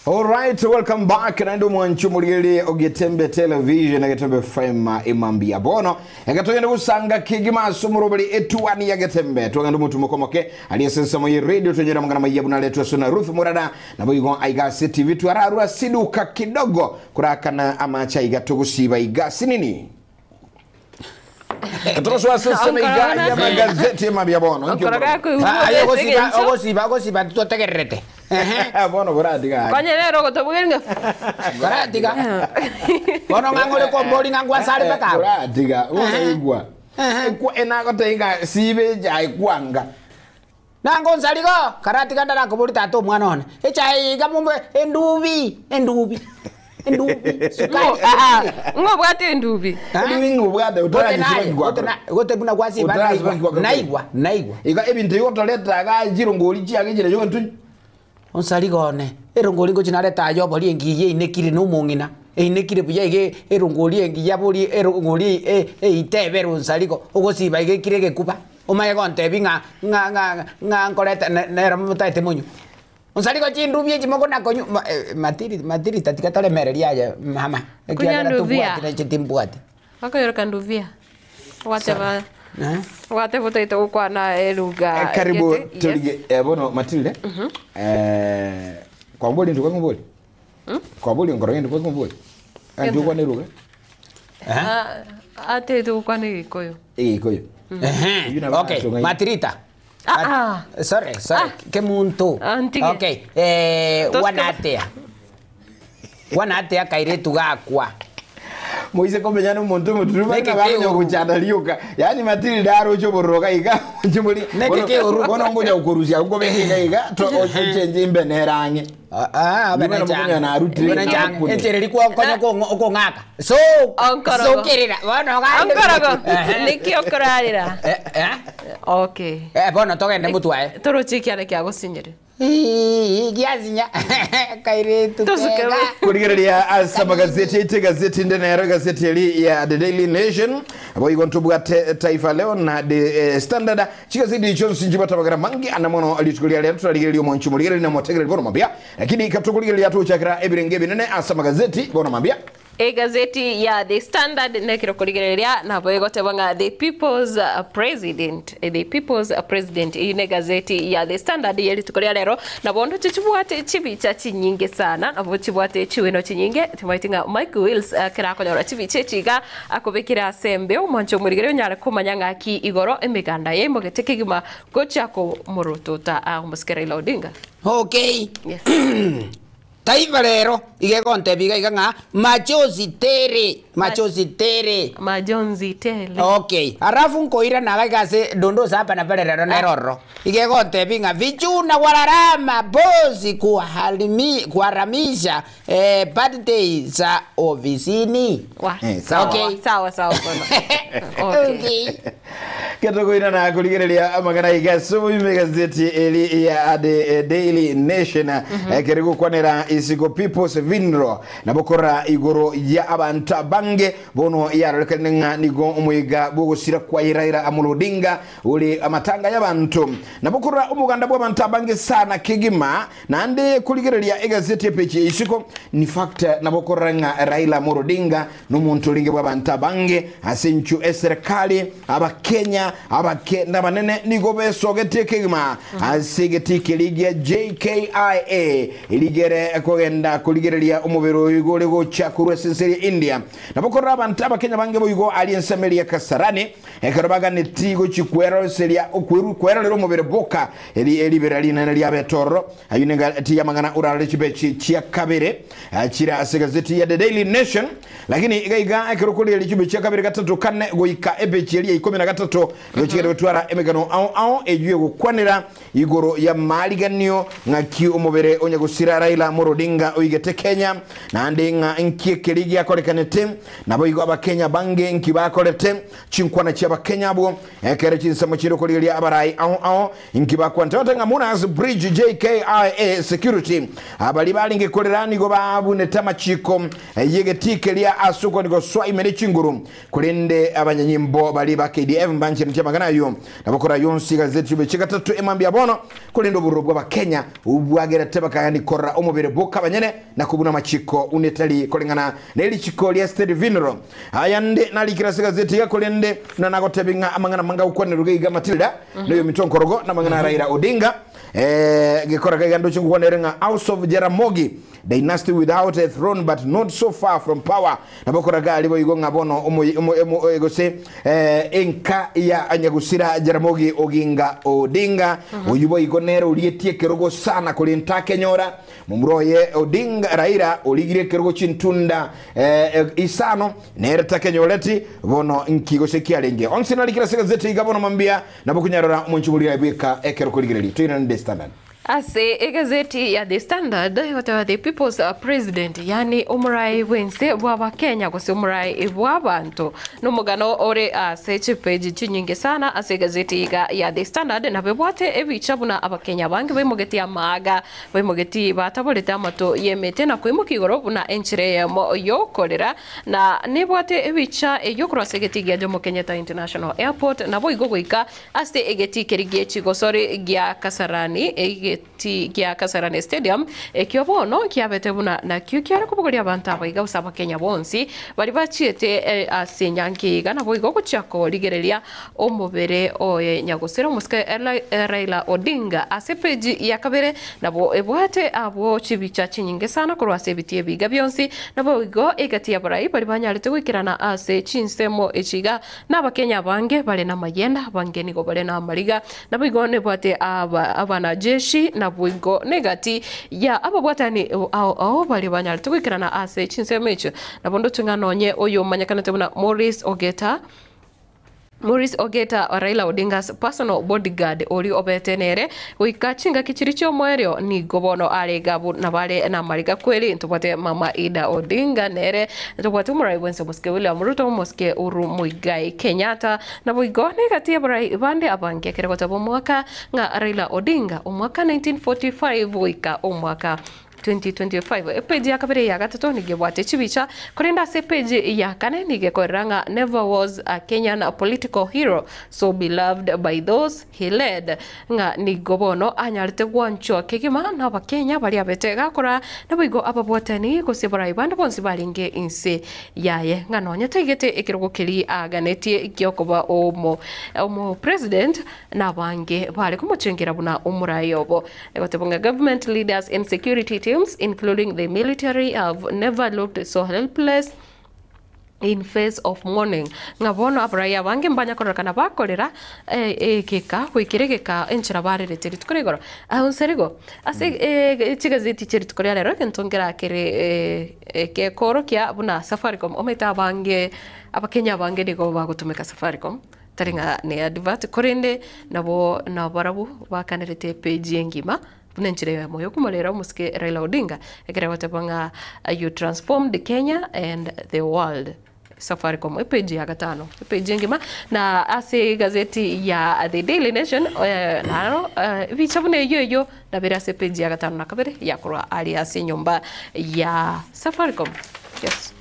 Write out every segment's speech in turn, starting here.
Alright, welcome back naende omwanchi omorigereria o Getembe Television na Getembe FM emambia bono egetogende gosanga kegima ase omoroberi etuani ya Getembe twagenda omotumo moke ari ase ensemo ye radio tonyore amang'ana maiya buna aretwe ase na Ruth Murara naboigo aiga ase TV twararwa siduka kidogo korakana amache aiga togosiba iga sinini Togosoa ase ensemo iga y'amagazeti emambia bono. Inki Okoroga okorora? koigwa Ah, aye ase ogosiba egencho. ogosiba ogosiba totegererete. Ehe. Bono boratiga ake. Konye rero ogotobugeria ng'a Koratiga. Bono ng'a ngore kombori ng'a ngwasare mpaka abwo. Boratiga bono igwa. Ekwa enagotebia ng'a sibe echae kwanga. Nango nsarigo, karatiga ndarakobori tata omwana one, echae eye iga mombe endubi, endubi, endubi, sukari, Ng'o- ng'o obwate endubi? Endubi ng'o obwate Gote otaranyisiba naye, ki gote gwakora? na- gote buna gwasiba Otarasiba naigwa, ki gwakora? naigwa, naigwa. Iga ebinto ebi otoreta iga chirongori chiage chire chionsi. Onsarigo one, erongori ngochi narete aye obori engiya einekire na omong'ina, einekire buya iga erongori engiya bori erongori eite ebere onsarigo, ogosiba iga ekire egekuba. Omanye gontebia ng'a ng'a ng'a ng'a nkorete ne nere motaete monywe. Onsarigo chindubi echi mokona konywa ma matiri matirita tiga toremereria aye mama, Kunya ekiagera nduvia. tobwati na inche timbwati. Bakoyoroka nduvia. Gwateba Eh. gwateba otaete gokwana eluga Eh, karibu gete, yes. torige eh, bono Matilde eh, kwambori intwe kwang'obori kwambori nkoro intwe kwang'obori anti okwane eruga Ah, atete gokwana egikoyo. Egikoyo Ehe, Oyio nabo okay, asong'aini. Matirita. Ah, ah. Sorry, sorry. Kemunto. Ah, ntige. Okay. Eh, Tosike- wanatea. Wanatea kairetu gakwa. Moise komenya nomonto omoturu Neke bari bakonya keoru. gochanda rioka yaani Matilda aroche obororo iga iga oche mori Neke bono keoru. bono ngonya gokorusia nkobeke iga iga to ochenje imbe nere ang'e Ah, ah, Nigo bene nabo konya narutire Bene chang. nakune. Enchera eri kwokonya okong'aka. So, Onkorogo. sokerera. Bono gande. Onkorogo. Ehe. Niki okorarera? Eh, eh. Okay. Eh, bono togende motwae. Toroche ekiara kiagosinyire. Ii, giasinya. Kairetu Tosuke kega. Korigereria ase amagazeti aito egazeti ende nero egazeti eri ya The Daily Nation boigo ntobwate Taifa Leo na The eh, Standard chigazeti echi chionsi nchibwate amagera mangi ande mono rituko ria rero torarigereria omonche omorigereria na omotegereri bono mambia lakini katokorigereria togochakera ebirenge ebinene ase amagazeti bono mambia Egazeti ya The Standard nekero korigereria nabo egoteba ng'a The People's President, The People's President eyio negazeti ya The Standard ye rituko ria rero nabo ndoche chibwate chibicha chinyinge sana nabo chibwate chiwino chinyinge timaeti ng'a Mike Wills ekero akonyora chibicha echi iga akobekire ase embe omwancho omorigereria onyare komanya ng'aki igoro emeganda yaimogete kegima gochia komorotota omosike Raila Odinga. Okay. Yes. Taifa rero iga egontebia iga iga ng'a machozi tere, machozi tere. Majonzi tele. Okay, alafu nkoirana iga iga ase dondosa hapa na pale rero nere ororo. Iga egontebia ng'a vijuna walalama bosi kuhalimi, kuharamisha eh, birthday za ofisini. Wa. Eh, sawa. Okay. Sawa sawa bono. Okay. Okay. Ketokoirana korigereria amang'ana iga ase oboime egazeti eri ya The Daily Nation ekere gokwanera isiko People's Funeral nabo korora igoro ya abanto abange bono yarorekanire ng'a nigo omoiga bw'ogosira kwa Raila Amolo Odinga ore amatanga y'abanto nabo korora omoganda bw'abanto abange sana kegima naende korigereria egazeti epeji ya isiko in fact nabo korora ng'a Raila Amolo Odinga Nomonto orenge bw'abanto abange ase inchuo eserekari, Abakenya, abake nabanene nigo besogetie kegima ase egetii keria gia JKIA rigere kogenda korigereria omobere oyo igo ore gocha korwa ase ense eria India. Nabo korora abanto Abakenya bange boigo aria ensemo eria Kasarani ekero baganetie gochia kweroseria kwerorera omobere boka eri ribera rinene riabete ororo. Ayio nengati y'amang'ana orarore chipechi chia kabere chire ase egazeti ya The Daily Nation. Lakini iga iga ekero okorigereria chipechi chia kabere gatato kane goika epechi eria ya ikomi na gatato nigo chigende gotwara emegano ao ao eyio egokwanera igoro y'amariganio ng'aki omobere o nyagosira Raila Amolo Odinga oigete Kenya naende ng'a nki ekeri giakorekanete naboigo abakenya bange nki bakorete chinkwana chi'abakenya abwo ekero chinsemo chire okorigereria abarai ao ao Inki bakwantete ng'a Munas Bridge JKIA Security abaria barenge korera nigo babunete amachiko y'egetii keria ase okwania gosoa ime ne chinguru, korende abanyanyimbo baria ba KDF mbancherete. Taichenetie amang'ana ayio. Nabo kora yonsi egazeti y'omochie gatato emambia bono, korende obororo bw'Abakenya bwagerete bakagania korora omobere boka abanyene na kobuna amachiko buna etari koreng'ana ne richiko ria State Funeral. Ayande narikire ase egazeti iga korende buna nagotebi ng'a amang'ana amange agokwanerwa iga iga Matilda noyominto nkorogo namang'ana a Raila Odinga. Eh, gekora gaiga ndoche ngokwanere ng'a House of Jaramogi Dynasty without a throne but not so far from power. Nabo koraga aria boigo ng'a bono omo, omo, omo, eh, gose eh, enka ya Nyagusira Jaramogi Oginga Odinga oyio boigo nere orietie ekerogo sana korenta akenyora momura oye Odinga Raila origire ekerogo chintunda eh, eh, isano nere takenyoreti bono nki gose kiarenge onsi narikire ase egazeti iga bono mambia nabo konyarora omonchi boria bweka ekero korigereria toirane The Standard. Ase egazeti ya The Standard egoteba The People's President, yaani omorai bw'ense bw'Abakenya gose omorai bw'abanto. Nomogano ore ase chipeji chinyinge sana ase egazeti iga ya The Standard nabo ebwate ebicha buna Abakenya abange baimogetie amaaga, baimogetie bataborete amato y'emete na koimokia igoro buna enchera eyemo y'okorera na nebwate ebicha eyio korwa ase egetii gia Jomo Kenyatta International Airport naboigo goika Ase egetii keria gie chigosori gia Kasarani, egetii gia Kasarani Stadium, ekio bono kiabete buna nakio kiare kobogoria abanto abaiga gose Abakenya bonsi baria bachiete ase enyangi iga naboigo gochia korigereria omobere oye nyagosira omosike Raila Odinga. Ase peji ya kabere nabo ebwate abwo chibicha chinyinge sana korwa ase ebitii ebiga bionsi naboigo egati y'abarai baria banyarete goikerana ase chinsemo echi iga. Nabakenya abange bare namayena, abange nigo bare namariga, naboigo nebwate aba abanajeshi, naboigo negati ya ababwatani ao ao baria banyarete goikerana ase chinsemo echio. Nabo ndoche ng'a nonye oyo omanyekanete buna Maurice Ogeta, Maurice Ogeta, Raila Odinga's personal bodyguard oria obete nere goika chingaki chiria chi'omoerio nigo bono are iga abwo nabo are namariga kweri. Ntobwate Mama Ida Odinga nere Ntobwate omorai bwensi omosike William Ruto, omosike Uhuru Muigai Kenyatta, naboigo negati y'abarai bande abange ekere goteba omwaka ng'a Raila Odinga omwaka 1945 goika omwaka 2025. Epeji ya kabere ya gatato nigo ebwate chibicha, korende ase epeji ya kane nigo ekorera ng'a never was a Kenyan political hero so beloved by those he led, ng'a nigo bono anyarete gwanchwa kegima n'Abakenya baria abete gakora, naboigo ababwatani gose abarai bande bonsi barenge inse yaye, ng'a nonya taigete ekerogo keria aganetie gi'okoba omo omopresident, nabange bare komochengera buna omorai obo. Egoteba ng'a government leaders and security teams including the military have never looked so helpless, in face of mourning, ng'a bono abarai abange mbanya kororekana bakorera egeka goikera egeka enchera barerete rituko ria igoro. Aonsi rigo ase chigazeti chia rituko ria rero egento nkerakere gekoorokia buna Safaricom omanyete abange abakenya abange nigo bagotumeka Safaricom tari ng'a ne advert korende nabo nabarabwo bakanerete epage engima Buna enchera eyemo y'okomorera omosike Raila Odinga ekero agoteba ng'a you transformed Kenya and the world. Safaricom epage ya gatano epage engima na ase egazeti ya The Daily Nation eh, naro eh, ebicha buna eyio eyio nabere ase epage ya gatano na kabere yakorwa aria ase enyomba ya Safaricom. Yes.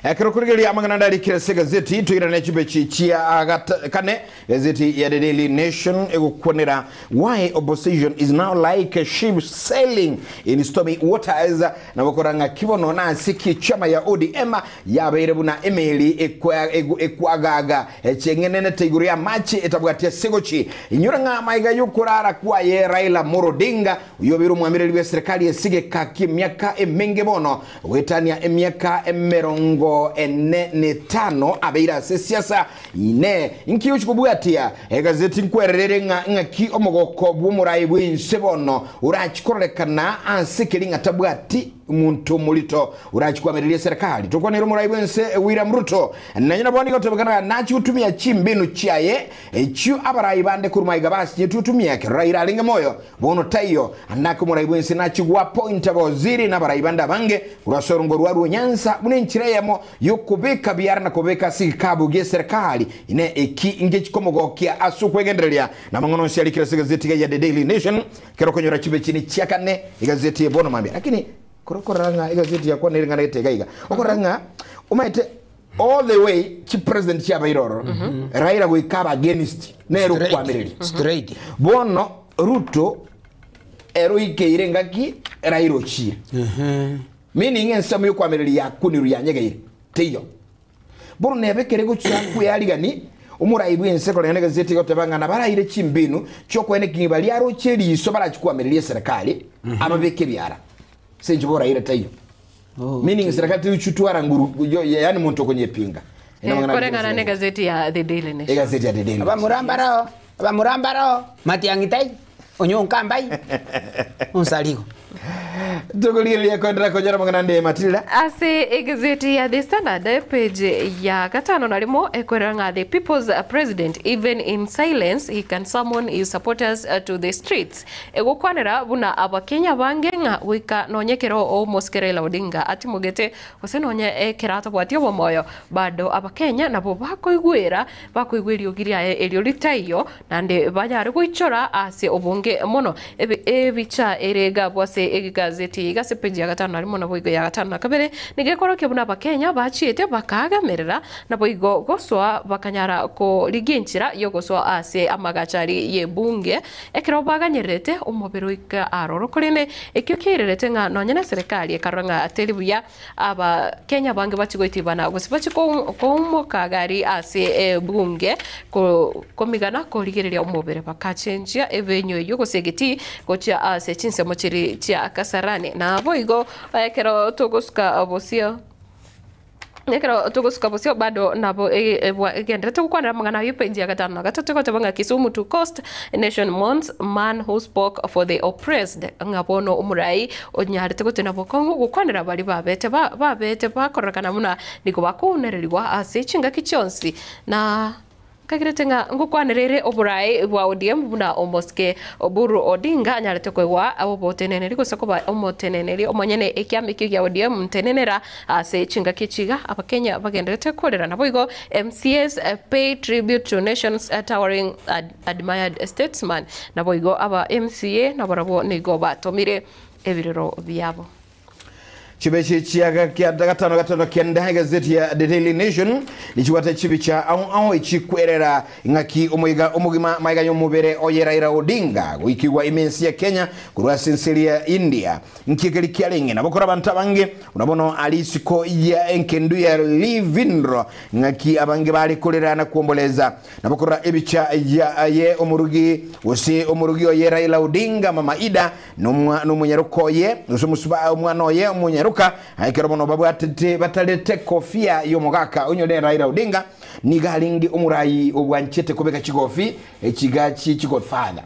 Ekero okorigereria amang'ana ande arikire ase egazeti, toirane chibechi chia gata- kane. Egazeti ya The Daily Nation egokwanera Why opposition is now like a ship sailing in stormy waters, nabo korora ng'aki bono nase ki echama ya ODM yabeire buna emeli ekwa- egu- ekwagaga echeng'enenete igoro y'amache etabwati ase gochi. Inyora ng'a amaiga y'okorara kwaye Raila Amolo Odinga, oyio obeire omwamereri bw'eserekari ase egeka ki'emiaka emenge bono, Goetania emiaka emerongo ene netano abeire ase esiasa. Inee! Inki ochi kobwatia? Egazeti nkwererere ng'a ng'aki omogoko bw'omorai bw'ense bono orachi kororekana ase keri ng'a tabwati monto morito orachi koamereria eserekari. Tokwanere omorai bw'ense William Ruto nonye nabo nigo otebekana ng'a nachi gotumia chimbinu chiaye echio abarai bande korwa maiga basinyetwe gotumia ekero Raila arenge moyo. Bono taiyo, ande ake omorai bw'ense nachie goapointa abawaziri na abarai bande abange korwa ase orongo rwa Rwonyansa buna enchera eyemo y'okobeka biara na kobeka ase egekabu gi'eserekari. Inee eki ngechi komogokia ase okwegendereria namang'ana onsi arikire ase egazeti iga ya The Daily Nation ekero okonyora chibecheni chia kane egazeti eye bono mambia. Lakini kore okorora ng'a egazeti yakwana ere ng'ana gete iga iga, okorora ng'a omanyete. All the way chi president chiabeire ororo Raila goika abe against nere okwamereria. Straight. Bono Ruto ere oikeire engaki Raila ochire. Meaning ensemo yokwamereria yakunirwe yanyegeire teiyo. Bono nebe ekere gochia kwearigani omorai bwense koreng'ana egazeti egoteba ng'a nabaraire chimbinu chiokoena eking'i baria aroche eriso barachikwamereria eserekari ababeke ebiara. Ase inche bo Raila taiyo. Meaning serikali teri nguru yani muntu okonyepinga. Koreng'ana na egazeti ya The Daily Nation. Egazeti ya The Daily Nation. Abamurambaro, abamurambaro, matiang'i tai, onyonka mbai, onsarigo. Tokorigereria koenderera konyora amang'ana ande Matilda. Ase egazeti ya The Standard page ya gatano na rimo ekorera ng'a the people's president even in silence he can summon his supporters to the streets. Egokwanera buna Abakenya abange ng'a goika nonye ekero omosike Raila Odinga atimogete gose nonye ekero atabwati obomoyo, bado Abakenya nabo bakoigwera bakoigwa eriogi riaye erio ritaiyo naende banyare goichora ase obonge mono. Ebicha ere egabwo ase egazeti eye iga ase page ya gatano na rimo naboigo ya gatano na kabere nigo ekorokia buna Abakenya bachiete bakagamerera naboigo gosoa bakanyara korigia enchera yogosoa ase amagacho aria y'ebunge Ekero baganyererete omobere oika aroro, korende ekio kiairerete ng'a nonya neserekari ekarora ng'a teri buya Abakenya abange bachie goitibana gose bachie koumoka gari ase ebunge komigana korigereria omobere, bakachenchia evenue eyio gose egetii gochia ase chinsemo chiria chia Kasarani. Naboigo ekero togosuka bosio. Ekero togosuka bosio bado nabo egenderete gokwanera amang'ana ayio page ya gatano na gatato egoteba ng'a Kisumu to Coast nation mourns man who spoke for the oppressed ng'a bono omorai onyarete gotena bokong'u gokwanera baria babete babete bakororekana buna nigo bakounererigwa ase chingaki chionsi na Nkagerete ng'a ngokwanera ere oboraai bwa ODM buna omosike Oburu Odinga anyarete koegwa oboteneneri gose koba omoteneneri omonyene ekiama ekio gia ODM ntenenera ase chingaki echi iga abakenya bagenderete korera naboigo MCAs pay tribute to nation's towering admired statesman naboigo aba MCA nabarabwo nigo batomire ebirero biabo. Chibeche chia gatano gatano kenda egazeti ya The Daily Nation nichibwate chibicha ao ao echikwerera ing'aki omoiga omogima maiga y'omobere oye Raila Odinga goikigwa ime ense ya Kenya korwa ase ense eria ya India nki ekeri kiarenge nabo kore abanto abange buna bono ari isiko ya enkendu ya Livindro ng'aki abange bare korera na kuomboleza Nabo korora ebicha yaye omorugi, gose omorugi oye Raila Odinga, Mama Ida, nomonyaroka oye, gose omosuba omwana oye omonyaroka, ekero bono babwatete batarete kofia y'omogaka onyore Raila Odinga, nigo arenge omorai obwanchete kobeka chigofi echiga chi chigodfather.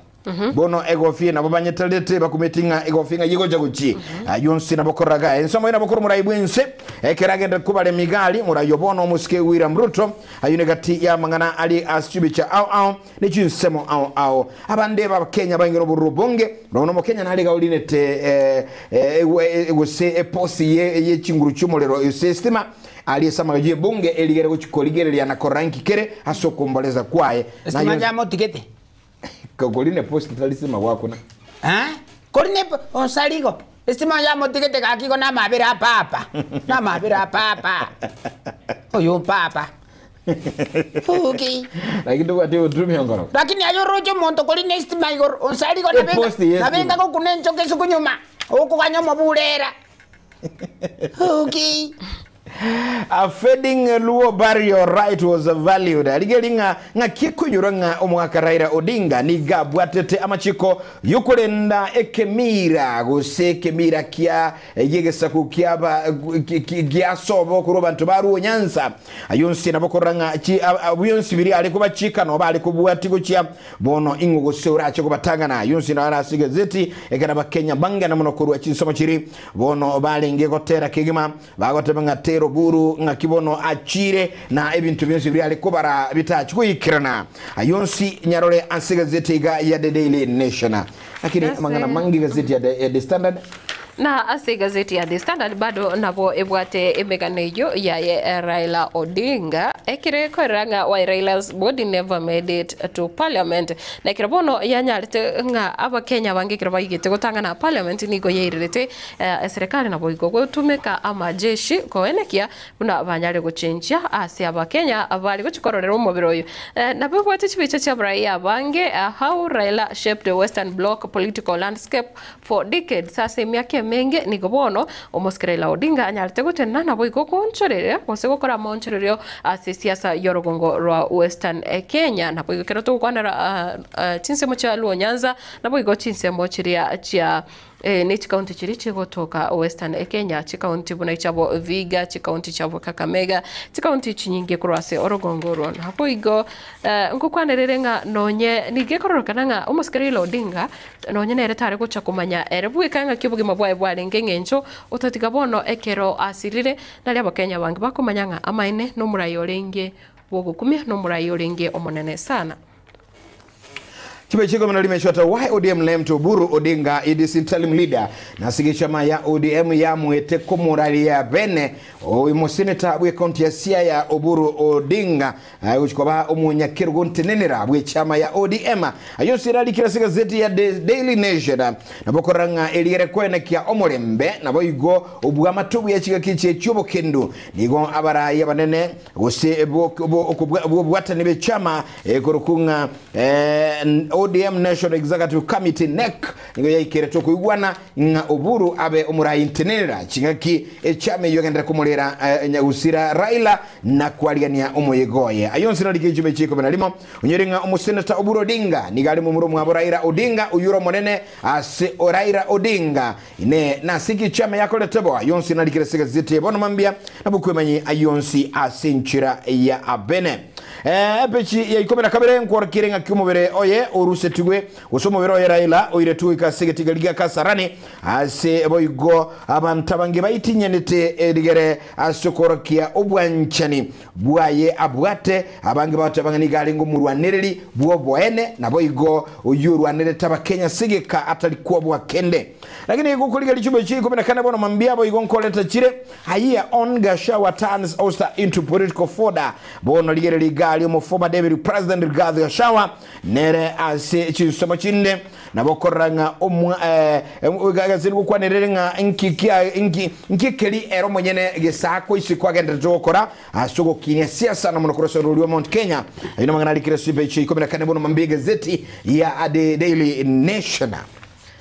Bono egofi nabo banyetarete bakumeti ng'a egofi ng'a yigocha gochi. Ayio onsi nabo koraga ense omoyo nabo kore omorai bw'ense ekero agenderete kobara emigari morai o bono omosike William Ruto. Ayio negati y'amang'ana are ase chibicha ao ao ne chinsemo ao ao. Abande b'Abakenya baingire obororo obonge nonya nomokenya nare iga orinete gose eposi ye chinguru chi'omorero gose estima aria ase amagacho y'ebunge erigere gochi korigereria na korora inki kere ase okomboresa kwaye. Estima yamotigete. Kori ne post tari sima gwakuna. Eh? Kori ne onsarigo. Estima yamotigete gaki igo namabere a papa. Namabere a papa. Oyo papa. Uki. Lakini tobwate oboturumi ongoro. Lakini aye oroche omonto kori ne estima igoro onsarigo nabe Epost ye nabe estima. ngagokuna enchoka ase konyuma. Okoganya omoburera. Uki. A fading Luo burial right was valued. Rigereria ng'a ng'aki ekoinyora ng'a omogaka Raila Odinga nigo abwatete amachiko y'okorenda ekemira gose ekemira kia y'egesaku kiaba giasobo korwa abanto ba Luo Nyanza. Ayio onsi nabo korora ng'a chi bionsi biria are kobachika noba are kobwati gochia bono ing'o gose orache kobatang'ana. Ayio onsi naro ase egazeti ekero abakenya bangena mono korwa chinsomo chiri Bono barenge gotera kegima, bagoteba ng'a tera oburu, ng'aki bono achiire, na ebinto bionsi biria are kobara bitachi goikerana. Ayio onsi nyarore ase egazeti iga ya The Daily Nation. Lakini Ase amang'ana amange egazeti ya The, ya The Standard. Na ase egazeti ya The Standard bado nabo ebwate emegano eyio yaye Raila Odinga ekere koerera ng'a why Raila's body never made it to parliament. Na ekero bono yanyarete ng'a abakenya abange ekero baigete gotang'ana parliament nigo yairerete eserekari naboigo gotumeka amajeshi koenekia buna banyare gochenchia ase abakenya bare gochia kororera omobere oyo. Nabo ebwate chibicha chia abarai abange how Raila shaped the western bloc political landscape For decades, ase emiaka emenge, nigo bono omosike Raila Odinga anyarete gotenena naboigo goonchoreria gose gokora amaonchorerio ase esiasa y'orogongo rwa Western Kenya. Naboigo ekero togokwanera chinsemo chia Luo Nyanza naboigo chinsemo chiria chia ne chikaunti chiria chigotoka Western Kenya, chikaunti buna chiabo Vihiga, chikaunti chiabo Kakamega, chikaunti chinyinge korwa ase orogongo orwo. Naboigo ngokwanerere ng'a nonye nigo ekororokana ng'a omosike Raila Odinga Nonya nere tare gocha komanya ere bweka ng'aki obogima bwaye bwarenge eng'encho, otatiga bono ekero asirire, nario abakenya abange bakomanya ng'a amaene nomorai orenge bw'ogokumia, nomorai orenge omonene sana. Chibe chikumi na rimo eshwata why ODM named Oburu Odinga EDC interim leader nase gechama ya ODM yamuete komoraria bene omoseneta bwe county ya Siaya Oburu Odinga Aye gochia koba omonyakerogo ntenenera bw'echama ya ODM. Ayio onsi erarikire ase egazeti ya The Daily Nation. Nabo okorora ng'a erigere koenekia omorembe, naboigo obw'amato bwe chingaki echi chi'obokendu. Nigo abarai abanene gose b'obwatani b'echama ekorokwa ng'a ODM National Executive Committee, NEC, nigo yaikeretwe okoigwana ng'a Oburu abe omorai ntenenera chingaki echama eyio egenderere komorera nyagusira Raila na kwarigania omoyega oye. Ayio onsi narike chichuma echi ikomi na rimo, onyore ng'a omoseneta Oburu Odinga nigo are momura omwabo Raila Odinga, oyio ore omonene ase Raila Odinga. Inee, nase ki echama yakorete bo? Ayio onsi narikire ase egazeti eye bono mambia, nabo kwemanyi ayio onsi ase enchera ya abene. Epechi ya ikomi na kabere nkworokiere ng'aki omobere oye orusetigwe, gose omobere oye Raila oiretwe goika ase egetigari gia Kasarani, Ase boigo abanto abange baitinyanete erigere ase okoorokia obwanchani bwaye abwate, abange bagoteba ng'a nigo arenge omorwanereri bw'oboene, naboigo oyio orwanerete Abakenya ase egeka atari kwoboa kende. Lakini gokorigia richumbe chia ikomi na kane bono mambia boigo nkoreta chire, Aye on Gachagua turns ouster into political fodder. Bono rigereria iga aria omoformer Deputy President Rigathi Gachagua nere ase chinsemo chinde Nabo okorora ng'a omwa eh, gase gokwanerere ng'a nki kia nki nki keri ere omonyene gesaako isiko agenderete gokora ase ogokinia siasa na mono korwa ase orori rwa Mount Kenya. Ayio namang'ana arikire ase epeji ya ikomi na kane bono mambia egazeti ya The Daily Nation.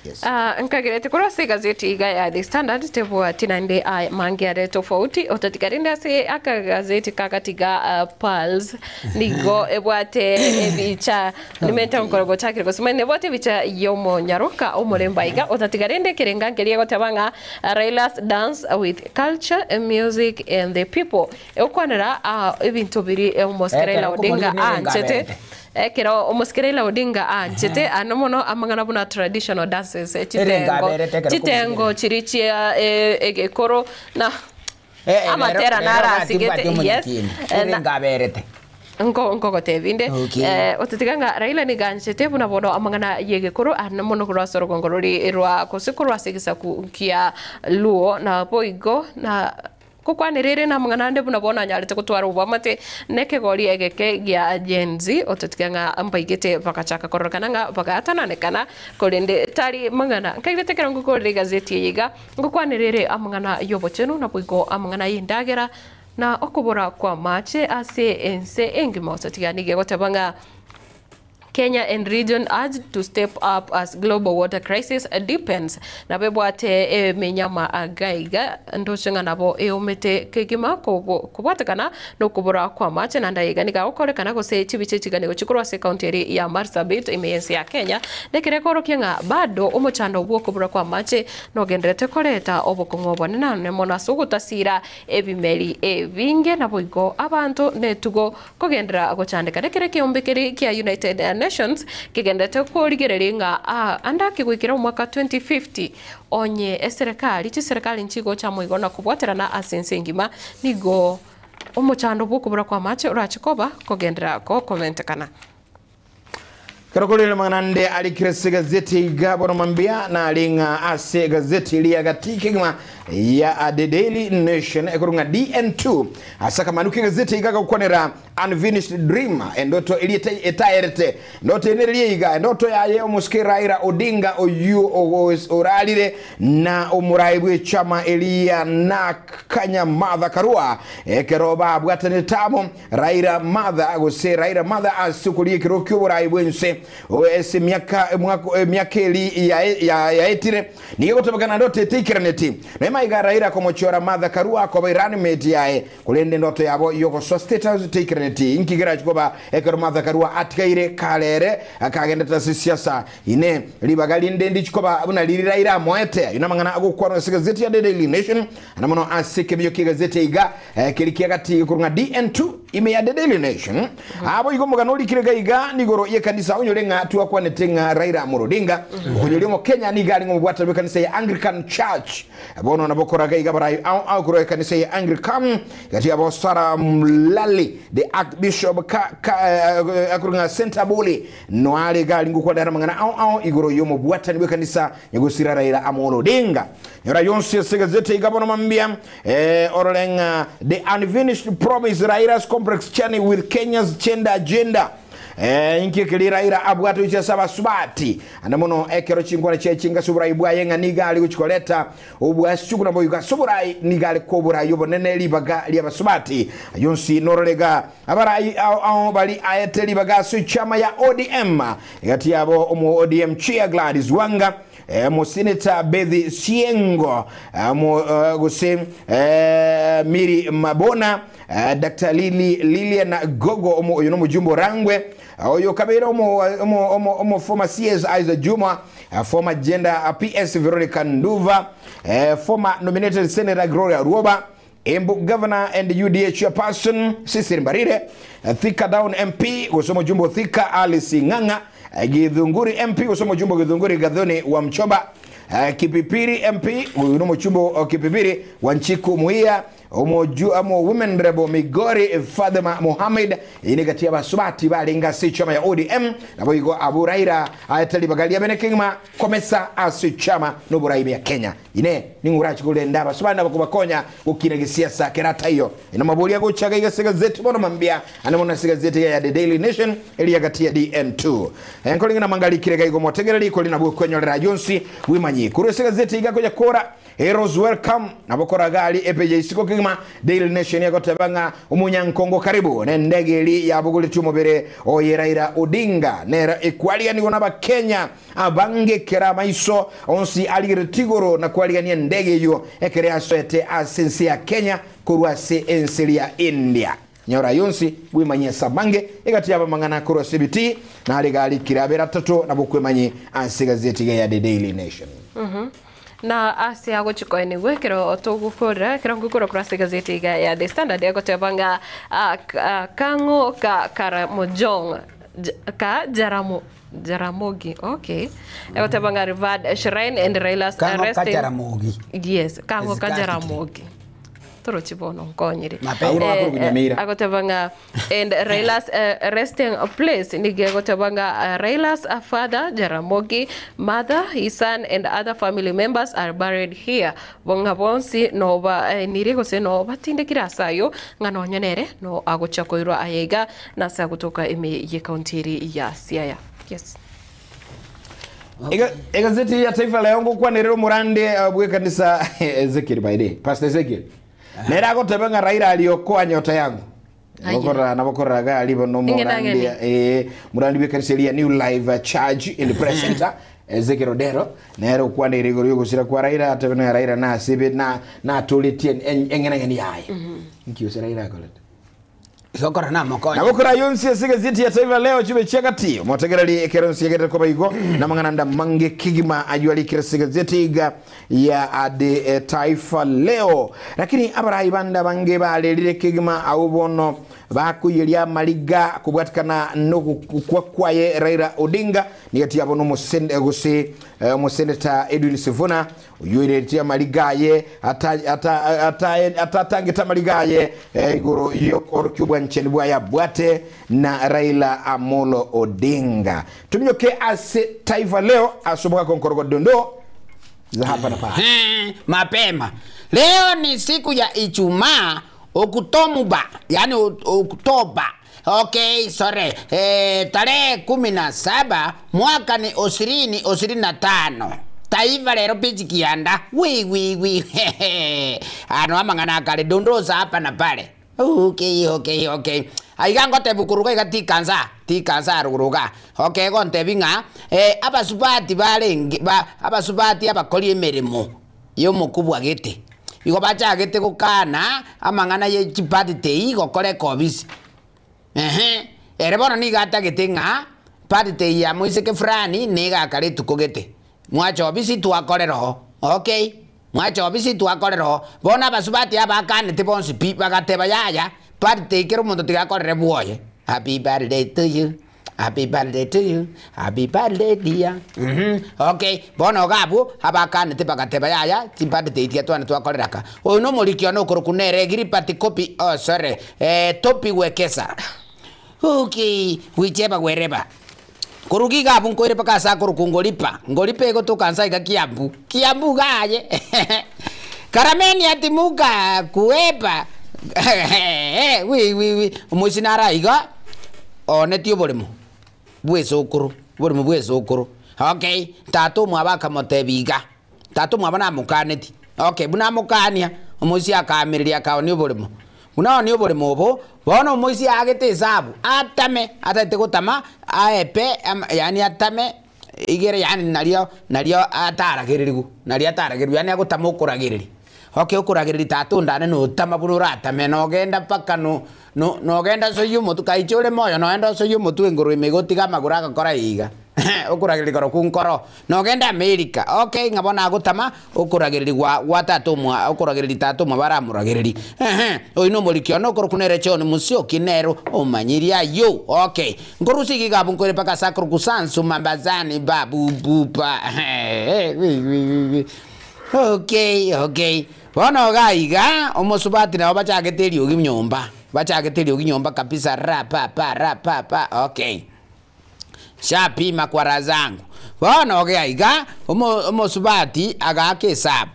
Yes. Ah, nkagerete korwa ase egazeti iga ya The Standard tebwati naende aya mange are tofauti otatiga rende ase akagazeti kagatiga ah, Pulse nigo ebwate ebicha Nimente gokora gochakire gosoma nebwate ebicha y'omonyaroka omorembe aiga otatiga rende ekerenga nkeria egoteba ng'a Raila's dance with culture, music and the people egokwanera ebinto biri omosike Raila Ekero Odinga okomorina erengo aanchete aberete. ekero omosike Raila Odinga aanchete ano mono amang'ana buna traditional dances Erengo chitengo aberete ekero chitengo okomorina. chiria chia egekoro na Eh, eh, amatera rero- naro rero asigete gati mbwate yes omonyakieni. Eh, na- Erengo aberete. Nko nkogotebia inde Okay. eh, otatiga ng'a Raila nigo anchete buna bono amang'ana y'egekoro ande mono korwa ase orogongo rori rwa gose korwa ase egesaku kia Luo naboigo na gokwanera ere namang'ana ande buna bono anyarete gotwara oboamate na ekegori egeke gia Gen Z otatiga ng'a mbaigete bagachaka kororekana ng'a bagatananekana korende tari mang'ana. Nkairete ekero ngokorera egazeti eye iga ngokwanera ere amang'ana y'obochenu naboigo amang'ana y'endagera Na okobora kw'amache ase ense engima otatiga nigo egoteba ng'a Kenya and region urged to step up as global water crisis deepens. Nabo ebwate emenyama agaiga ndoche ng'a nabo eomete kegima kobwatekana nokobora kw'amache naende aiga nigo agokorekana gose chibicha echiganigwa chikorwa ase ekaunti eria ya Marsabit ime y'ense ya Kenya nekere ekoorokia ng'a bado omochando bw'okobora kw'amache nogenderete koreta obokong'u obonene nonye mono ase ogotasira Ebimeri ebinge naboigo abanto netugo kogenderera gochandeka. Nekero ekeombe keria kia United Nations kegenderete korigereria ng'a ande ake goikera omwaka 2050 onye eserekari chiserekari nchigocha amo igo na kobwaterana ase ense engima nigo omochando bw'okobura kw'amache orache koba kogenderera gokomentekana. Ekero korire amang'ana ande arikire ase egazeti iga bono mambia nare ng'a ase egazeti eria gati kegima ya The Daily Nation ekorwa ng'a DN2 ase akamanu k'egazeti iga gakwanera unfinished dream endoto eria etaerete endoto ere neria iga endoto yaye omosike Raila Odinga oyio orarire na omorai bw'echama eria Nakanya Martha Karua ekero babwatanete amo Raila Martha gose Raila Martha ase okoria ekero ki'oborai bw'ense ase emiaka emiaka eri yaetire nigo egotebekana ndoto eteikeraneti. Nonya maiga Raila komochora Martha Karua koba running mate yaye korende endoto yabo yogosoa State House teikeraneti. Inki kerachi koba ekero Martha Karua atigaire kare ere kagendete ase siasa? Inee! Ribaga rinde ndichi koba buna riria Raila amoete? Ayio namang'ana agokwanwa ase egazeti ya The Daily Nation Ana mono ase ekebiyo ki'egazeti iga keri kia gati gekorwa ng'a DN2 ime ya The Daily Nation. Abo igo omogano orikire iga iga nigoro y'ekanisa onyore ng'a twakwanete ng'a Raila Amolo Odinga okonyoria omokenya nigo arenge omobwatani bw'ekanisa ya Anglican Church. Bono nabo koraga iga barayi ao ao korwa ekanisa ya Anglican gati yabo Sarah Mlali the Archbishop ka, ka, akorwa ng'a Sentabuli noare iga aringe gokwanera amang'ana ao ao igoro y'omobwatani bw'ekanisa nyagosira Raila Amolo Odinga. Nyora yonsi ase egazeti iga bono mambia eh, orore ng'a The Unfinished Promise Raila's Complex Journey with Kenya's Gender Agenda. Eh, inki ekeri Raila abwate gochia ase abasubati ande mono ekero chinkwana chiaye chinga ase oborai bwaye ng'a nigo are gochia koreta obwasuku na boigo ase oborai nigo are koa oborai obonene ribaga ri'abasubati yonsi norore iga abarai ao ao bari aete ribaga ase echama ya ODM egati yabo omo ODM chair Gladys Wanga Omoseneta Bethy Siengo, gose Mary Mabona, Doctor Lily Lilian Gogo, oyo nomojumbe o Rangwe, oyo kabeire omo former CS Isaac Juma, former Gender PS Veronica Nduva, former nominated Senator Gloria Orwoba, Embu Governor and UDA Chairperson Cecily Mbarire, Thika Down MP gose omojumbe o Thika Alice Ng'ang'a, Githunguri MP gose omojumbe o Githunguri Gathoni Wamuchomba, Kipipiri MP oyo nomochumbe o Kipipiri Wanjiku Muhia, omoju omo Women Rep Migori Fatma Mohamed, eye negati y'abasubati barenge ase echama ya ODM naboigo abwo Raila aete ribaga riabene kegima komesa ase echama noborai bia Kenya. Inee! Ning'o orache korenda abasubani aba kobakonya gokina gesiasa kera taiyo? Aya namaborio agocha iga ase egazeti bono mambia ande mono ase egazeti iga ya The Daily Nation eria gati ya DN2. Aya nkorenge namanga arikire iga igo motegereri kori nabwo okwenyorera ayio onsi bwemanyi korwa ase egazeti iga konya kora Heroes Welcome nabo koraga aria epeji ya isiko kegima Daily Nation egoteba ng'a omonyankongo karibu nendege eria yabogoretie omobere oye Raila Odinga nero ekwariganigwa nabakenya Abange kera amaiso onsi arigereretie igoro na kwarigania endege eyio ekero yasoete ase ense ya Kenya korwa ase ense eria ya India. Nyora ayio onsi bwemanyie ase amange egati y'abamang'ana korwa ase ebitii na are garikire abere atato nabo okwemanyi ase egazeti iga ya The Daily Nation. Na ase agochia koenigwa ekero togokorera ekero ngokora korwa ase egazeti iga ya The Standard egoteba ng'a Kang'o ka Karamojong ka Jaramo Jaramogi, okay. Egoteba ng'a revered shrine and Raila's Kang'o ka resting. Jaramogi. Yes, kang'o ka Esikati. Jaramogi. Torochi bono nkonyire. Mapema. Agwo nabo akorokwa Nyamira. Agoteba ng'a and Raila's eh, resting place nigo egoteba ng'a eh, Raila's eh, father Jaramogi, mother, his son and other family members are buried here. Bo ng'a bonsi noba eh, nire gose no batindekire ase ayio ng'a nonye nere no agochia koirwa aye iga Nase agotoka ime y'ekaunti eri ya Siaya. Yes. Egazeti ya Taifa Leo ngokwanerera omorande bw'ekanisa Ezekiel by day Pastor Ezekiel nere agoteba ng'a Raila aliokoa nyota yangu Nabokorora nabokorora iga aria bono Ing'ina omorande ng'eni. morandi bw'ekanisa eria ya New Life Church and Prayer Center Ezekiel Odero nere okwaneire igoro y'ogosira kwa Raila atebe ng'a Raila nasibe na natoretie eng'enang'eni yaye nki gose Raila akorete Igo kora namokonye. Nabo kora yonsi ase egazeti ya Taifa Leo chibe chiagati omotegereri ekero nsi egerere koba igo namang'ana ande amange kegima ayio arikire ase egazeti iga ya The Taifa Leo. Lakini abarai bande abange barerire kegima abwo bono. Bakoiyeria amariga kobwatikana nogokwa kwaye Raila Odinga, nigati yabo nomosende gose omoseneta Edwin Sifuna oyio oiretie amariga aye atatangete amariga aye igoro yokorokia obwanchani bwaye abwate na Raila Amolo Odinga. Tominyoke ase Taifa Leo ase omogaka onkorogo Dondoo za hapa na pale. Mapema leo ni siku ya Ijumaa Okutomuba, yani Oktoba. Okay, sorry. Tarehe 17 mwaka ni 2025. Taifa lero peji kianda. Wi wi wi. Ano amang'ana akare dondoza hapa na pale. Okay, okay, okay. Aiga ngotebi koruga iga tikansa, tikansa aruguruga. Okay, gontebi ng'a abasubati barenge ba abasubati abakori emeremo y'omokubwa gete. Igo bachagete gokana amang'ana ye chibirthday gokora ekobisi. Ehe, ere bono nigo atagete ng'a birthday ya moiseke fulani nigo akare rituko gete. Mwacha obisi twakorera oo. Okay, mwacha obisi twakorera oo. Bono abasubati aba akanete bonsi pi, bagateba yaya, birthday kera omonto tiga akorere bwoye. Happy birthday to you, happy birthday to you, happy birthday dear. Mh, okay, bono iga abwo, abakanete bagateba yaya, chibirthday tiga twane twakorera aka. Oyo nomoriki one okorokwa nere Gilbert Kopi, oh sorry, Topi Wekesa. Okay, whichever wherever. Korwa iga abwo nkoire mpaka ase akorokwa Ngoripa, Ngoripa egotoka nse aiga Kiambu, Kiambu iga aye Karameni atimuka kuepa wi wi wi omoisia nare aiga oonetie oboremo bw'esokoro, oboremo bw'esokoro okay, tata omwabo akamotebia iga, tata omwabo namokaneti, okay buna amokania, omoisia akaamereria akaoonia oboremo. Buna onie oboremo obo, bono omoisia aagete esabu, atame, atagete gotama, aepe, yaani atame, igere yaani nario nario ataragererigwe, nario ataragererigwe, yaani agotama okoragereria. Okay okoragereria tata ondane notama buna oratame, nogenda mpaka no no nogenda osoyie omotwe, kaiche ore moyo nogenda osoyie omotwe engoro ime iga otige amagoro agokora iga, okoragereria korokwo nkoro. Nogende America, okay, ng'a bono agotama okoragereria gwa gwa tata omwa okoragereria tata omwabo aramoragererie, ehe, oyio nomoriki one okorokwa nere John Musyoki nere omanyirie ayio, okay. Nkorusia iga iga abwo nkoire mpaka ase akorokwa Sansu Mambazani babu bupa ehe okay okay. Bono iga iga, omosubati nabo bachagete eriogi nyomba, bachagete eriogi nyomba kabisa ra pa pa ra pa pa okay. Nchapima kwa raha zangu. Bono oge aiga, omosubati agaaka esabu,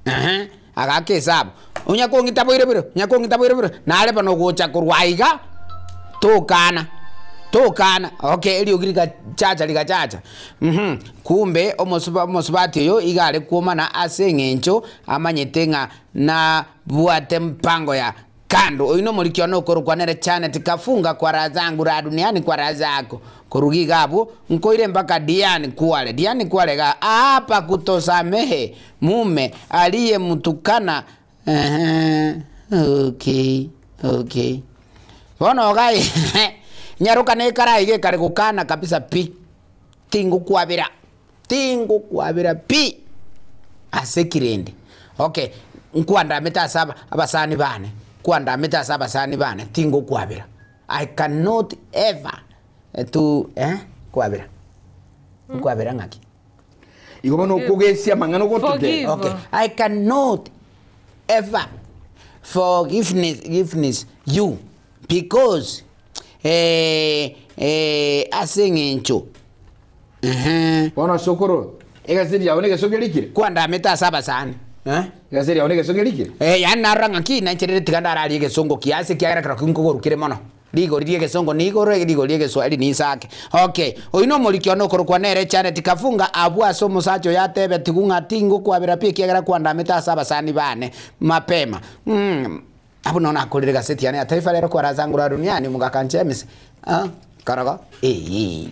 ehe, agaaka esabu, onya kong'ita boire bire, onya kong'ita boire bire, nare bono ogocha korwa aiga, tokana, tokana, okay eriogi rigachacha rigachacha mh, kumbe omosuba omosubati oyo iga are kwomana ase eng'encho amanyete ng'a nabwate mpango ya Kando, oyio nomoriki one okorokwa nere Janet Kafunga kwa raha zangu raha duniani kwa raha zako. Koruga iga abwo, nkoire mpaka Diani Kwale. Diani Kwale iga aapa kutosamehe mume aliye mtukana eeh okay okay. Bono iga nyaroka nekare aiga ekare gokana kabisa pi, tingokwabera. Tingokwabera pi ase ekirende. Okay, nkwandamete ase aba abasani bane, nkwandamete ase abasani bane, tingokwabera. I cannot ever to eh, kwabera, nkwabera ng'aki? Igo bono okogesia amang'ana ogototeba. Forgive. Okay, I cannot ever forgiveness forgiveness you because ase eng'encho Ehe. Bono sokoro, egaseti yao negeso kerikire? Kwandamete ase abasani, eh? Egaseti yao negeso kerikire? Eh, yaani narora ng'a ki nancherire tiga ndararie egesongo kiase ekiagera ekero ki nkogorwa kere mono. Rigori ri'egesongo niigoro, rigori ri'egeswahili niisake. Okay, oyio nomoriki one okorokwa nere Janet Kafunga abwo ase omosacha oyo atebetigwe ng'a tingokwabera pi ekiagera kwandamete ase abasani bane mapema. Mh, abwo nonya nakorire egaseti yane ya Taifa Leo kwa Razangura Duniani omogaka James, ah, korogo, eeh.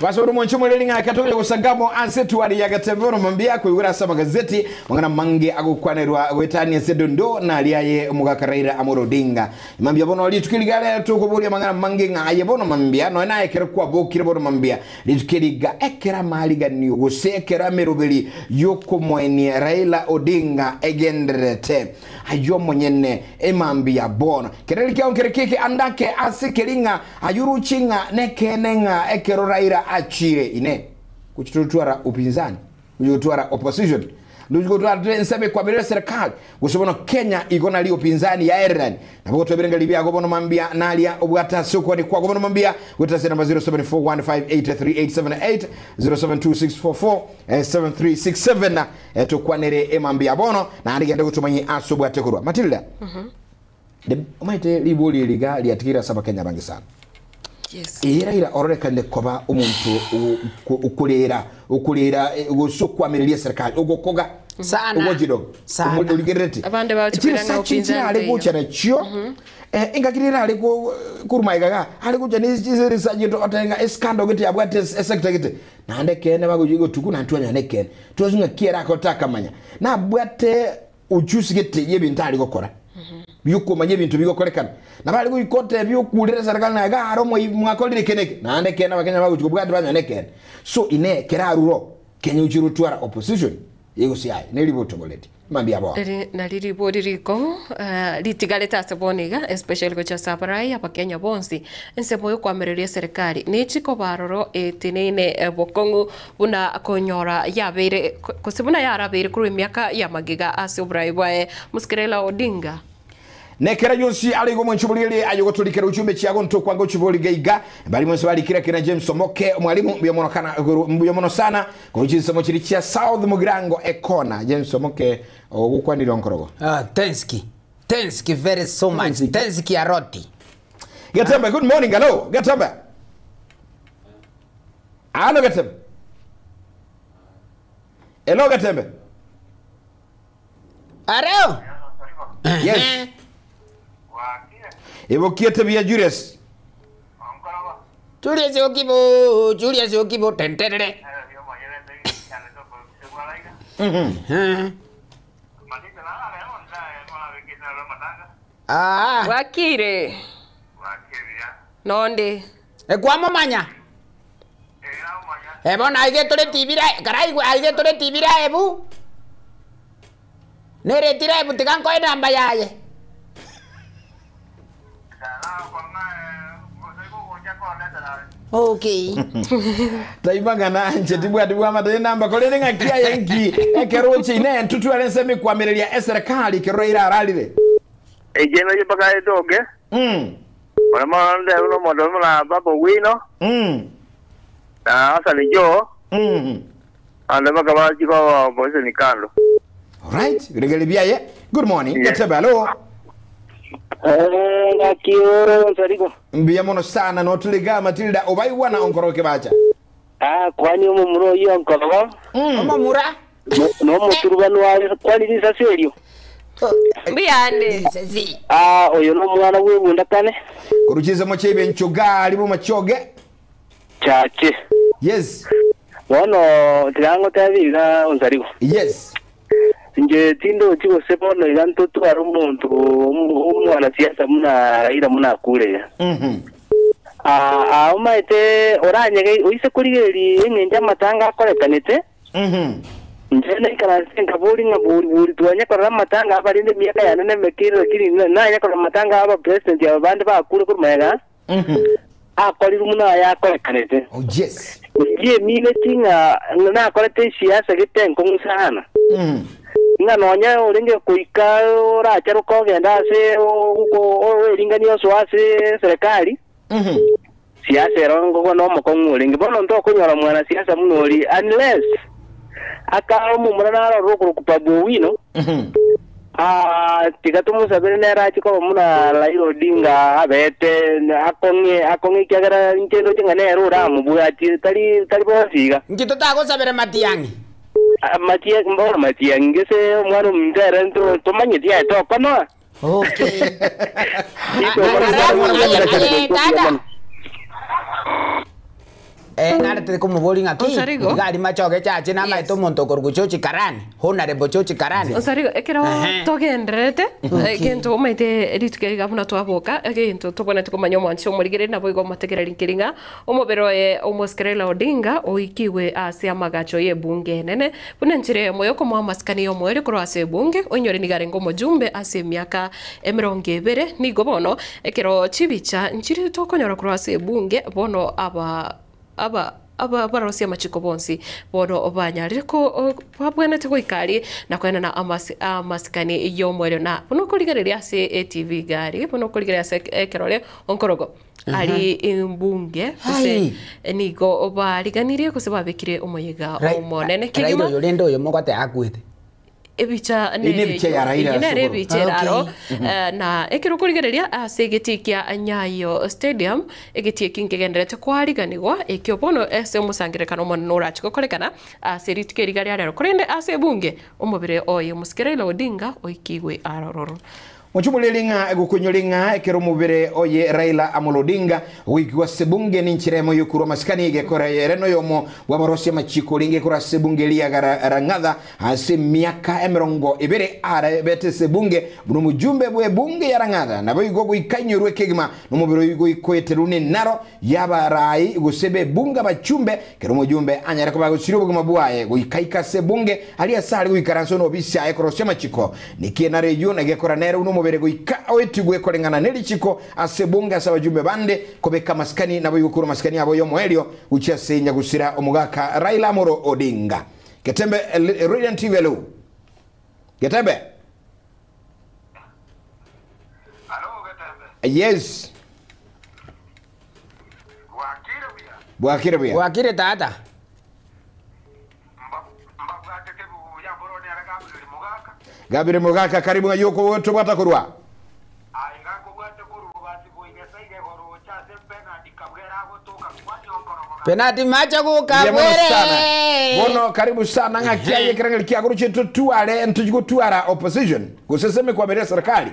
Basore omonche omoreri ng'a akatoria gosangamo ase etuari ya Gatebe bono mambia koigora ase amagazeti mang'ana mange agokwanerwa goetania ase dondo na aria aye omogaka Raila Amolo Odinga. Mambia bono rituko eri riga tokoboria amang'ana mange ng'a aye bono mambia nonya naye ekero kwabokire bono mambia rituko eri iga ekero amariganio gose ekero ameroberi yokomoenia Raila Odinga egendererete ayio omonyene emambia bono kereri kiao nkere keke andake ase keri ng'a Ayuruche ng'a nekeene ng'a ekero Raila achiire ine gochia totwara upinzani, gochia gotwara opposition, ndochi gotwara tore ensemo ekwamerera eserekari, gose bono Kenya igo nari upinzani yaererani. Nabo gotwebire ng'a ribiago bono mambia naria obwate ase okwania kwago bono mambia goetera ase enamba 0741583878, 0726447367 tokwanere emambia bono naende gende gotomanye ase obwate korwa. Matilda. Omanyete ribori eri iga riatigeire ase Abakenya abange sana. Yes. Ee Raila ororekane koba omonto okorera okorera gose okwamireria eserikali ogokoga Sana. ogochidoga Sana. origerereti Abande bagochibera ng'a Chiresearch upinzani chirare teiyo. gocha nachio engaki rero are korwa magega iga are gocha ne chiresearch otebe ng'a escandal gete yabwate esector gete naende ekeene bagochia gotuku naende twanyora nekeene twasu ng'a ki erakorete akamanya nabwate Ujusi gete y'ebinto are gokora, bi'okomanya ebinto bigokorekana. Nabo are goika otebia okurere eserekari naye iga are omoibi mwakorire eke na eke, naende ekeene abakenya bagochia kobwatia banyora nekeene. So inee kera arure oo, Kenya ochire otwara opposition egose aye neri botoboreti. Mambia bono. Eri nari ribori rikong'u ritigarete ase bono iga especially gochia ase abarai abakenya bonsi ensemo yokoamereria eserekari nechi koba aroro eteneine bokong'u Buna konyora yabeire, gose buna yarabeire korwa emiaka y'amagega ase oborai bwaye Mosike Raila Odinga. Nekera yonsi are igo omwanchi oborierie aye ogotorikera uchumbe chiago ntokwanga ochibori gaiga bari bonsi barikire kina James Omoke omwalimu mbuya mono kana mbuya mono sana korwa chinsemo chiri chia South Mugirango ekona James Omoke ogokwanire onkorogo. Ah, thanks. Thanks very so much. Thanks Aroti. Getembe, good morning. Hello, Getembe. Alo Getembe. Hello Getembe. Areo. Yes. Ebokiete buya Julius. Julius Okibo, Julius Okibo, tenterere. Ah. Bwakire. Nonde. Ekwamomanya? Eh, bono aiga tore tibira karaigwe aiga tore tibira ebu. Nere tira ebu tiga nkoe enamba yaye. Okay. Taimang'ana nche tibwati bwamate enamba korende ng'aki aye nki ekero oche ine ntotware ensemo ekwamireria eserekari ekero erararire. Ekieni oye mpaka etoke, Ore mono nde buna omonto buna Babu Owino, na Hassan Joho, abande mpaka bachie koba opposition kando. Alright, biregeri biaye. Good morning. Yeah. Gatebe, hello. Eh, ngaki oro nsariko. Mbuya mono sana notuliga Matilda obaigwana onkoroke bacha. Ah, kwani omomura oyio onkorogo. Omomura. Nomoturubani are kwani risasi erio. Mbuyande. Ah, oyo nomwana bw'ebundakane. Korwa chinsemo chiabe enchoga aria bomachoge. Chache. Yes. Bono tiga ngotebie iga onsarigo. Yes. Inche tindochi gose bono iga ntotware omonto omwanasiasa buna Raila buna akure iga. Ah, ah, omaete oranyege oise korigereria eng'encho amatanga akorekanete. Inche naikaransete nkaboria ng'a bori bori twanya korora amatanga aba rende emiaka yane nemeke ere lakini nanya korora amatanga aba president aba bande bakure korwa magega akorirwe buna aya akorekanete. Oh yes. Inche emineti ng'a nakorete esiasa gete enkong'u sana. Ng'a nonya orenge goika oracharoke ogende ase oeringanie osoe ase eserekari, Siasa ero ngokwa nomokong'u orenge. Bono ntokonyora mwanasiasa buna oria unless akare omomura narorire okorokwa Babu Owino, ah, tiga tomosabere nere ache koba buna Raila Odinga abete akong'e akong'e ekiagera inche ndoche ng'a nere oramobwatie tari tari bonsi iga. Inki totagosabera Matiang'i? Ah, Matia bono Matiang'i gese omwana ominto ere nto tomanyeti aye tokonoa. Okay. Alafu aye tata. Eh, naretete komoboria ng'a ki, Onsarigo. iga aria machoge chache namaete Yes. omonto okorokwa George Karani, Honourable George Karani. Onsarigo, ekero Ehe. togendererete, egento omanyete rituko eri iga buna twaboka, egento tobwenerete komanya omwanchi omorigereria naboigo omotegereri nkeri ng'a omobere oye omosike Raila Odinga oikigwe ase amagacho y'ebunge enene buna enchera eyemo yokomoa amasikani y'omoerio korwa ase ebunge, oinyore nigo arenge omojumbe ase emiaka emerongo ebere. Nigo bono ekero chibicha nchiri tokonyora korwa ase ebunge bono aba aba aba abarosia amachiko bonsi bono banyarire ko babwenerete goika aria na koenana amasi amasikani y'omoerio na buna okorigereria ase etv iga aria buna okorigereria ase ekerore onkorogo aria embunge gose nigo bariganirie gose babekire omoyega omonene Raila kegima. oyo rende oyo mogoteba akwete. Ebicha Eye nebicha ya Raila Eye nere ase ebicha igoro. eraro na ekero okorigereria ase egetii kia Nyayo Stadium, egetii eki nkegenderete kwariganigwa ekio bono ase omosangererekano omonene orache gokorekana ase rituko eri iga ria rero. Korende ase ebunge, omobere oye omosike Raila Odinga oikigwe arororo. Mochumoreri ng'a gokonyore ng'a ekero omobere oye Raila Amolo Odinga ogoikigwa ase ebunge nenchera emo yokorwa amasikani egekora ere noyomo bw'abarosia amachiko orenge korwa ase ebunge eria Rang'atha ase emiaka emerongo ebere arebete ase ebunge buna omojumbe bw'ebunge ya Rang'atha naboigo goika inyorwe kegima nomobere oyio goikoeterwe nenaro y'abarai gose b'ebunge abachumbe kera omojumbe anyare koba agosiria obogima bwaye goika ika ase ebunge aria ase are goikaransa onobisi aye korosia amachiko Niki enaro eyio negekora nere buna omobere goika oetigwe koreng'ana ne richiko ase ebunge ase abajumbe bande kobeka amasikani naboigo korwa amasikani abo y'omoerio gochia ase nyagusira omogaka Raila Amolo Odinga. Getembe Radiant TV hello. Getembe. Yes. Bwakire buya. Bwakire tata. Gabire mogaka karibu ng'a yoko tobwata korwa. Penati macha goka Mbuya mono sana. bwere. Bono karibu sana ng'a kiaye ekerengeri kiagoro chiaito tware ntochi gotwara opposition gose seme kwabere serikali.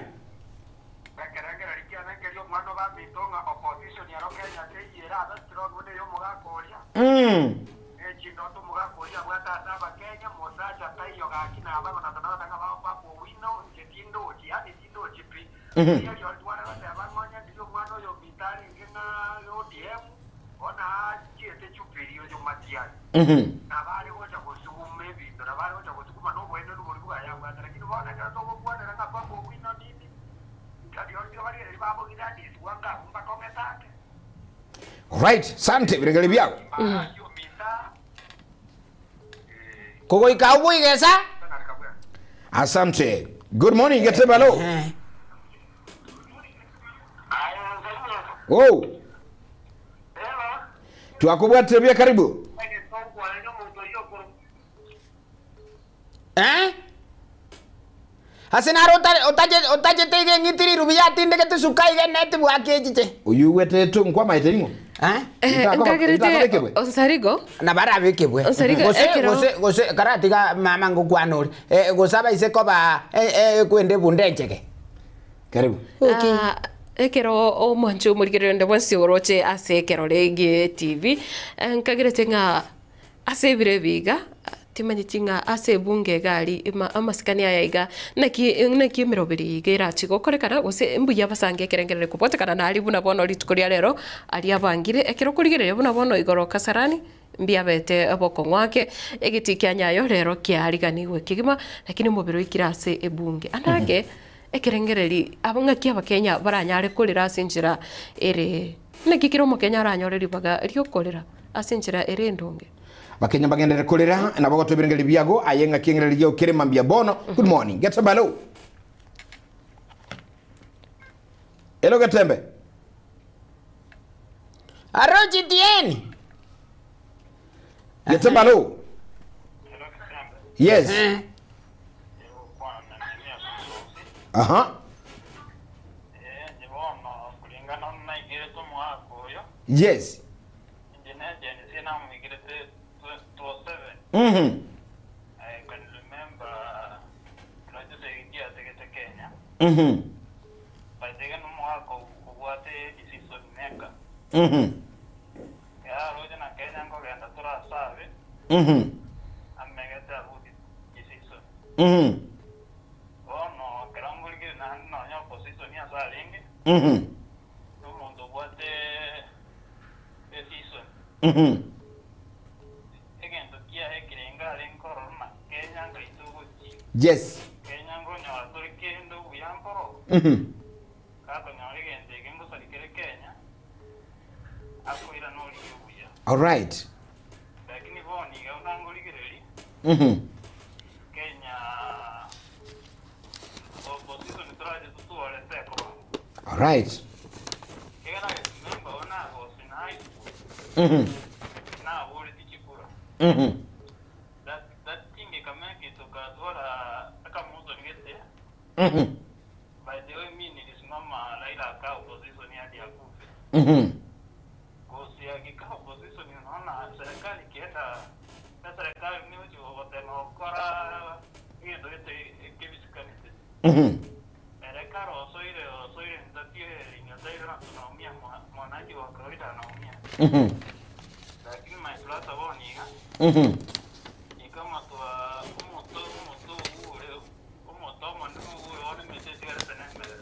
Mm. Ne chindoto omogaka oria abwate ase Abakenya, mosacha taiyo gaki na abagona tona goteba ng'a bao Papa Owino, inche tindochi, yaani tindochi pi. Riria riori tware goteba ng'a onye ndiria omwana oyo ominto arenge ng'a ODM, bono achiete Jubilee oyo Matiang'i, nabo are gocha gosuguma ebinto, nabo are gocha gosuguma na oboenenu boria bwaye abwate. Lakini bono ekero togokwanera ng'a Papa Owino nini, rirorio tiga barigereria babo Gladys Wanga abwo mbakong'ete ake. Right, sante biregeri biao. Kogoika agwo igesa. Asante. Good morning, Getebe hello. Oh. Twakobwatire buya karibu. Eh? Ase naro otachete iga eng'iti rirubi yatindegete suka iga eneti bwake echiche. Oyio ogwetetwe nkwamaete ning'o? Eh? Nkagerete Itakoba ekebwe? Onsarigo. Nabo arabe ekebwe. Onsarigo, Gose ekero- gose gose karatiga mama ngokwana ore. Eh, gose abaise koba eh, eh, kwenda ebunda enchege. Karibu. Okay. Ah, ekero omwancho omorigereria onde bwensi oroche ase ekerore gie TV, eh, nkagerete ng'a Ase ebiro ebi iga, timanyeti ng'a ase ebunge iga aria amasikani aya iga, naki naki emeroberi eye iga erache gokorekana, gose mbuya basange ekerengerero kobwatekana naria buna bono rituko ria rero aria abangire, ekero okorigereria buna bono igoro Kasarani, mbiabete bokong'u ake, egetii kia Nyayo rero kiariganigwe kegima, lakini omobere oikire ase ebunge. Ande ake, ekerengereri aba ng'aki abakenya baranyare korera ase enchera ere, naki kera omokenya aranyore ribaga riokorera. Ase enchera ere endonge. Bakenya mbagenderere korera, nabo gotoa ebirengererio biago, aye ng'aki engererio yao kere mambia bono. Good morning. Getembe hello. Hello Getembe. Aro GTN. Getembe hello. Yes. Aha. Yes. Inche ne Gen Z namoikerete 207. Mhm. I can remember kero chisegi chiategete Kenya. Mhm. But iga nomogaka obwate decision maker. Mhm. Kero aroche na Kenya Amegete abwo decision. Bono ekero ngorigire naende nonya opposition ase arenge, na omonto obwate decision. Egento kiaye ekerenge arenge korora ng'a Kenya nkaito ogochia. Kenya nkonyora tore kende obuya nkoro. Gakonyora egento eke ngosarikere Kenya, akoirana origie obuya. Lakini bono iga buna ngorigereria, Kenya opposition torache totware tekoba. Ekero I remember when I was in high school, naboretie chikura. That, that thing ekamenya tokatwara akamotion gete. By the way, mi nilisimama Raila akaa opposition hadi akufe. Kosi akikaa opposition, unaona serikali ikienda na serikali ni uchi gotema gokora egento gete kebisikanete. Serikali osoire osoire ntatie rinyotaire na tunaumia, mwananchi wa kawaida anaumia. Lakini my brother bono iga ni kama twa omoto omoto ure omoto omonene ure one emete esigarete nemere.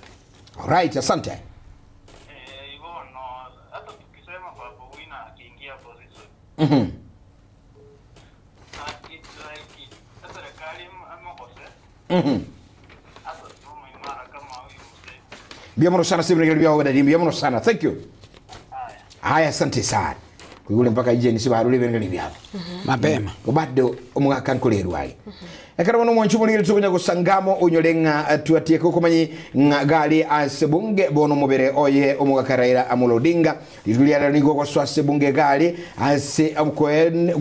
Alright, asante. Eh, bono hata tukisema Babu Owino akiingia opposition, it's like serikali emokose hata simama imara kama huyu mzee. Mbia muno sana Stephen Gari bya wadadi mbia muno sana. Thank you. Haya. Haya, asante sana. Kuigule mpaka ije nisibarule bengeli byabo. Mapema. Obadde omwaka nkolerwa ali. Ekero bono mwanchu muligere tukunya gusangamo onyole ng'a tuatie kukumanyi ng'a gali ase bunge bono mubere oye omugaka Raila Amolo Odinga litulia lero nigo goswa ase bunge gali ase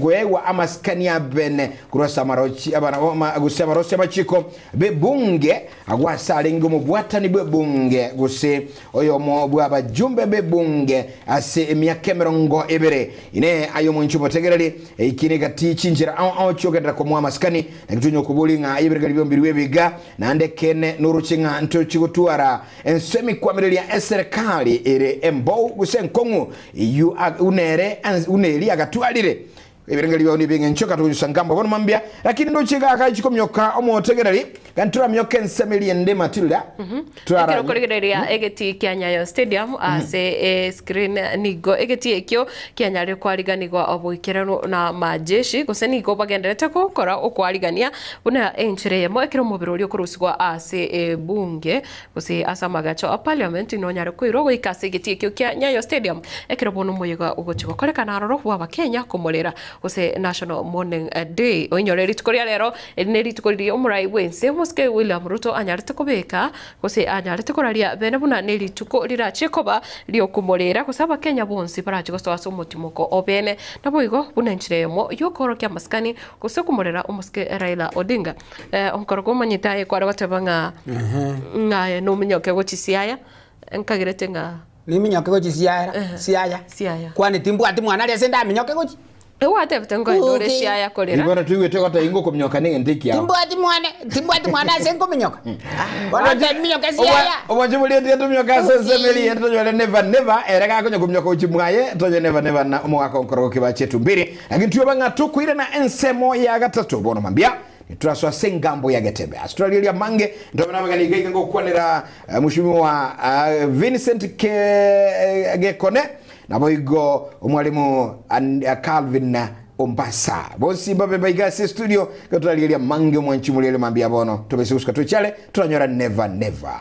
kwewa amasikani abene kurwasa amarochi abana guse amarosi amachiko be bunge agwasa arenge omobwatani bwe bunge guse oyo omo bwa abajumbe be bunge ase emiaka emirongo ebere ine ayo mwanchu motegereri ikine gati chinjira ao ao chiogendera kwa amasikani nakitunya okubuli ng'a ibirigari byombiri webiga nande kene nuruchi ng'a nto chigotwara ensemi kwamireria eserikali ere embou guse enkong'u iyu unere uneri agatwarire ebirengeri byao nibinge nchoka tunyusa bono mambia lakini ndochiga akachikomyoka omotegereri gantura myoka ensemeri ende Matilda. Ekero korigereria egeti kia Nyayo Stadium ase screen nigo egeti ekio kianyarire kwariganigwa oboikeranu na majeshi gose nigo bagenderete gokora okwarigania buna enchere yemo ekero omobere oria okorusigwa ase bunge gose ase amagacho a parliament nonyare koirwa goika ase egeti ekio kia Nyayo Stadium ekero bono omoyega ogochi gokorekana aroro bwa abakenya komorera gose National Mourning Day oinyore rituko ria rero eri ne rituko riria omorai bwense omosike William Ruto anyarete kobeka gose anyarete koraria bene buna ne rituko rirache koba riokumorera gose abakenya bonsi barache gosoa ase omotimoko obene naboigo buna enchera eyemo yokorokia amasikani gose okumorera omosike Raila Odinga. Onkoro gomanyete aye kware goteba ng'a ng'a nominyoke gochisiaya nkagirete ng'a niminyoke gochi siaya siaya Siaya. Kwani timbwati mwana aria ase ndaminyoke gochi ewatebete ngoenda ore siaya korera ibona tuigwete gota ingo komyoka nigente kiao timbwati mwana timbwati mwana ase nkominyoka bono minyoke siaya omwanchu mulieti tumyoka ase ensemeri tonyore never never ere gakonya kumyoka uchi mwaye tonye never never na omogaka onkorogo kibache tumbiri lakini tuyo bang'a tukwire na ensemo ya gatatu bono mambia turaswa sengambo ya getebe australia mange ndomena magani gaiga ngokwanira mheshimiwa Vincent Ke Gekone naboigo omwalimu Calvin Ombasa bosi babe baigasi studio gaturaliria mange mwanchi muliele mambia bono tubese tuchale turanyora never never.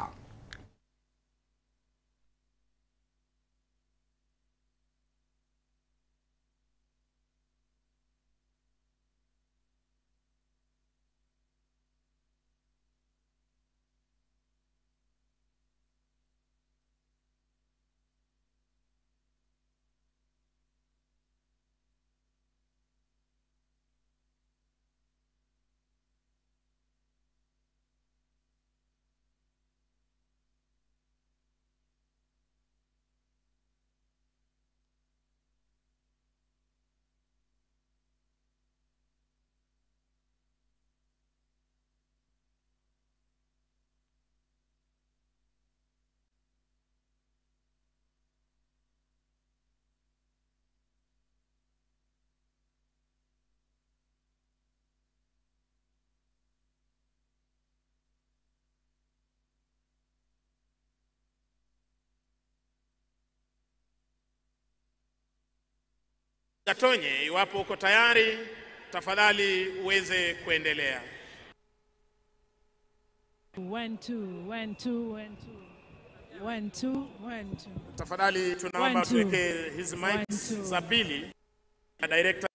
Gatonye, iwapo uko tayari, tafadhali uweze kuendelea. 1 2 1 2 1 2 1 2 1 2. Tafadhali tunaomba One, two. tuweke hizi One, mics two. za pili na director.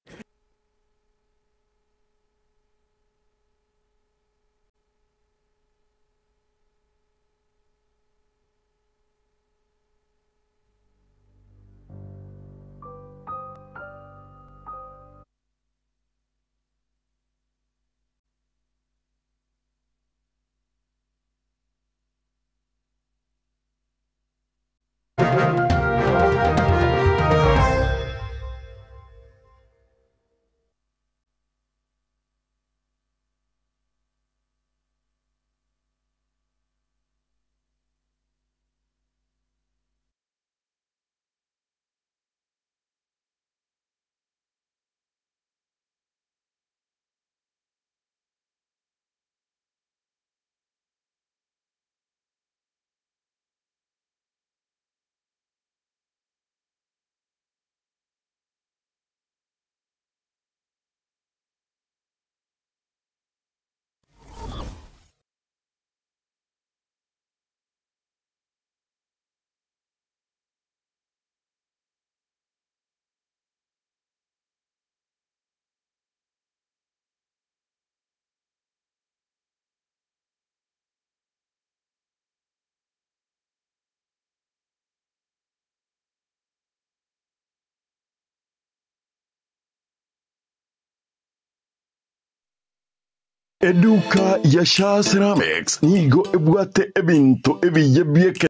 Eduka ya Shaa Ceramics nigo ebwate ebinto ebiya bieke.